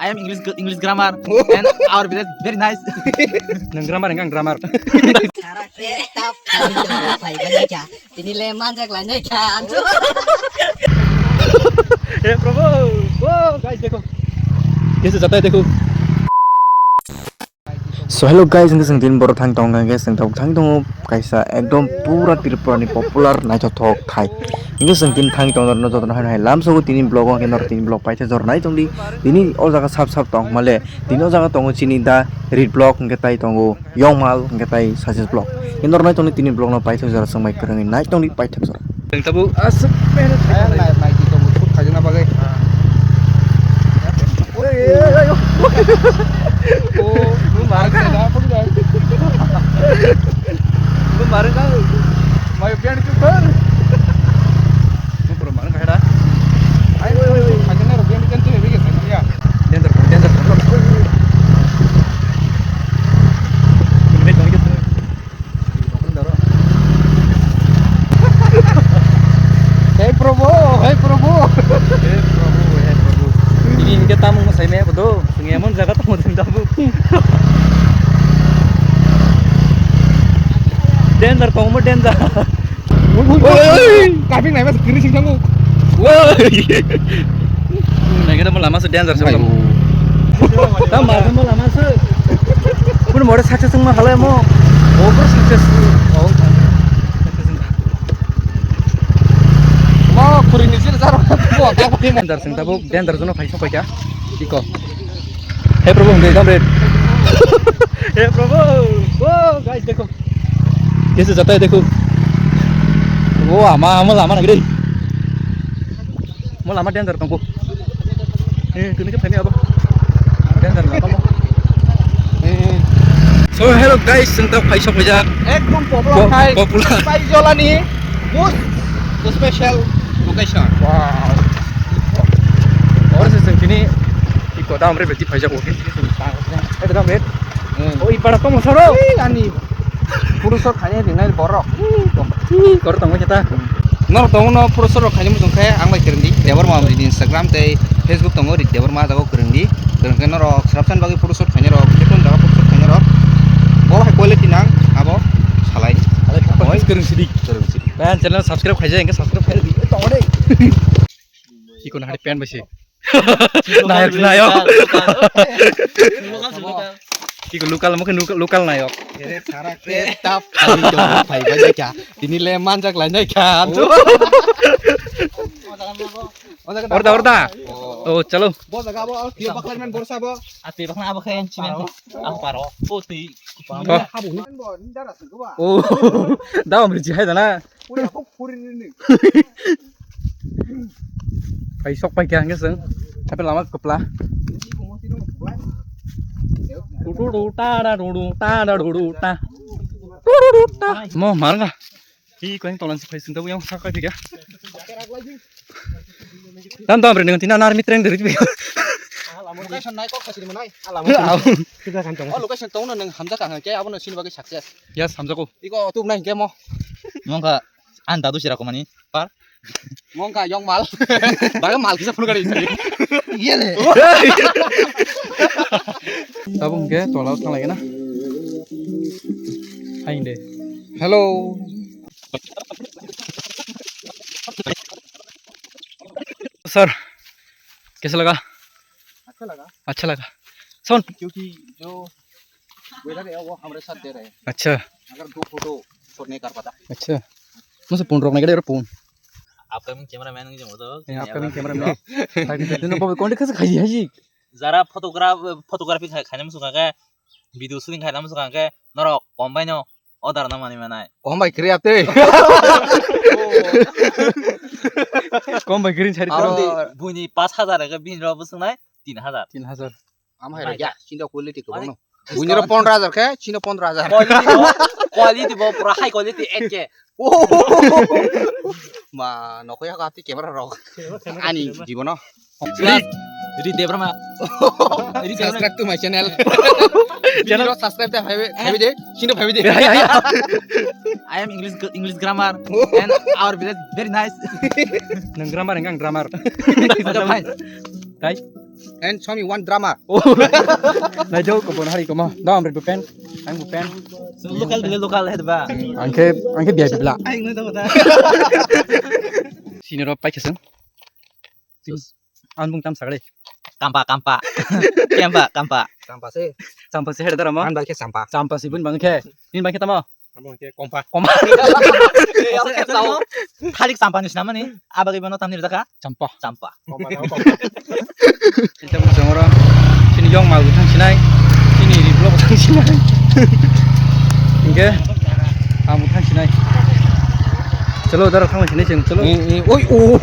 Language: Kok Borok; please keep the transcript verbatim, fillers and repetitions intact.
I am English, English grammar and our village very nice. Nwng grammar hwnkha, ang grammar. Tini le manjak lanjak kha, anjo. He Prabhu, oh guys, dekho. Kaise jata hai, dekho. So hello guys, hingke chwng tini borok thang tongo, hingke chwng tabuk thang tongo kaisa ekdom pura Tripura ni popular naithothok thai. Hingke chwng tini thang tongo, norok jotono hai hai lamsogo tini vlog o, hingke norok tini vlog paitha jor nai tongdi. Tini o jaga sap sap tong male, tini o jaga tongo chini da Rit vlog, hingke tai tongo Yongmal, hingke tai Success vlog. Hingke norok nai tongdi tini vlog no paitha jora chwng bai kwrwngwi nai tongdi paitha jora. Ang tabuk aswk mehnat khaijak nai, nai, nai, di tongo, shoot khaijak na bagwi. Oi, oi, oi, oi. Oh, bu marwk kha. Bu marwk kha. Mai pant tu khol. Bu pura marwk kha da. Ai, oi, oi, oi. Khaijak na rok pant kan tu heavy ke khaijak ya. Danger, danger. He Prabhu, he Prabhu. He Prabhu, he Prabhu. Ini hingke tamung no saimaya bodo. Sungya mon jaga tamung din tabu. Danger, tongmo danger. Oi, oi, oi. Kaping nai mas kiri sing tanguk. Woi. Nai kira mo lama su danger su. Tam ma mo lama su. Pun mo success ma halai mo. Over success. Oh. Mo khuri ni sir sar. Mo ka ko mo. Danger sing tabuk, danger jono phai sok kha. Iko. He Prabhu, hingke ekdam red. He Prabhu. Oh, guys, dekho. Kaise jata hai, dekho. Oh, ama, ama lama nang dei. Mo lama danger tongkho. Eh, kini ke phani abo. Danger lama mo. Eh. So, hello guys, chwng ta phai sok phai jak. Ekdom popular khai. Popular. Pai jolani most special location. Wow. Oro se chwng tini iko dam re beti phai jak. Ito dam re. Hmm. Oh, ipara tong soro. Ih, ani. Purusor khaye ringnai borok. Ih, kor tong kita. Nor tong no purusor khaye mujung khe ang bai kwrwng di. Debor ma ni Instagram tei Facebook tongo ri Debor ma jago kwrwng di. Kwrwng khe norok srapsan bagwi purusor khaye rok. Jekon jaga purusor khaye rok. Bo hai quality nang abo salai. Oi. Kwrwng sidi. Kwrwng sidi. Ban channel subscribe khaye engke subscribe khaye di. Tong de. Iko na hari pen basi. Nayok, nayok. Local, local. Iko local, mungkin local, local nayok. Ere sara ke tap kali jong phai ba jai kya? Tini le manjak lai jai kya? Anjo. Orda, orda. Oh. Oh, chalo. Bo jaga bo, tiyo bakla man borsa bo. Ati bakla abo khe chimen. Ang paro. Oh, ti. Oh. Habu ni. Oh. Dawa mri jihai dana. Puri, puri ni. Phai sok phai kha hwnkhe chwng. Hape lama kwpla. Tutu tu ta da du du ta da du du ta. Tutu tu ta. Mo mar ga. Hi ko tolan si phai sing ta yang sak phai kha. Tam tam re nang tina nar mitreng deri. Location nai kok khasiri manai. Alam. Kita kan tong. Oh, location tong nang hamjak ang ke abo no sin bagwi success. Yes, hamjak ko. Iko tu nai ke mo. Mongka an dadu sira ko mani. Par. Mongka yong mal. Baga mal kisa phun gari. Iya le. Tabung ke tola thang lagi na. Hain de. Hello. Sir, kaisa laga? Acha laga. Acha laga. Son. Kyunki jo weather hai wo hamare saath de rahe hain. Acha. Agar do photo shot nahi kar pata. Acha. Mujhe phone rokna gade phone. Upcoming cameraman wngwi jwngo to. Eh, upcoming cameraman. Tagwi tagwi no bobo contact khaisa khaji haji. Jara photograph, photography khai, khaina muchung kha khe, video shooting khaina muchung kha khe, norok kom bai no order no manwi manai. Kom bai kwrwi aptwi. Kom bai kwrwi sari. Aro kwrwi. Buini pash hajar khe bini rok bwswngnai tin hajar. Tin hajar. Ama hai rok ya, chini quality kwbang no. Buini rok pondro hajar khe, chini pondro hajar. Quality bo, quality bo pura high quality ek ke. Oh. Ma, nokho ya hati camera rok. Ani jibono. Ri, Ri Debbarma. Ri Debbarma. Subscribe to my channel. Channel. Video subscribe ta phaibe, phaibe de, chini phaibe de. Ya, ya, ya. I am English, English grammar and our village very nice. Nang grammar, nang grammar. Fine. Guys. And show me one drama. Nai jo ko bon hari ko ma. Da amre bupen. Ang bupen. Local bile local head ba. Angke angke biya bibla. Ang nai da. Sini ro pai keseng. An bung tam sagale. Kampa kampa. Kemba kampa. Sampa se. Sampa se head dara ma. An ba ke sampa. Sampa si bun bang ke. Nin bang ke tamo. Amo ke kompa. Kompa. Khalik champa ni sinamani. Abagwi bono tamni rwjak kha? Champa. Champa. Kompa, kompa. Kita mo songora. Sini yong ma butang sinai. Sini ri blok butang sinai. Inge. Am butang sinai. Chalo dara thang sinai sing chalo. Oi o.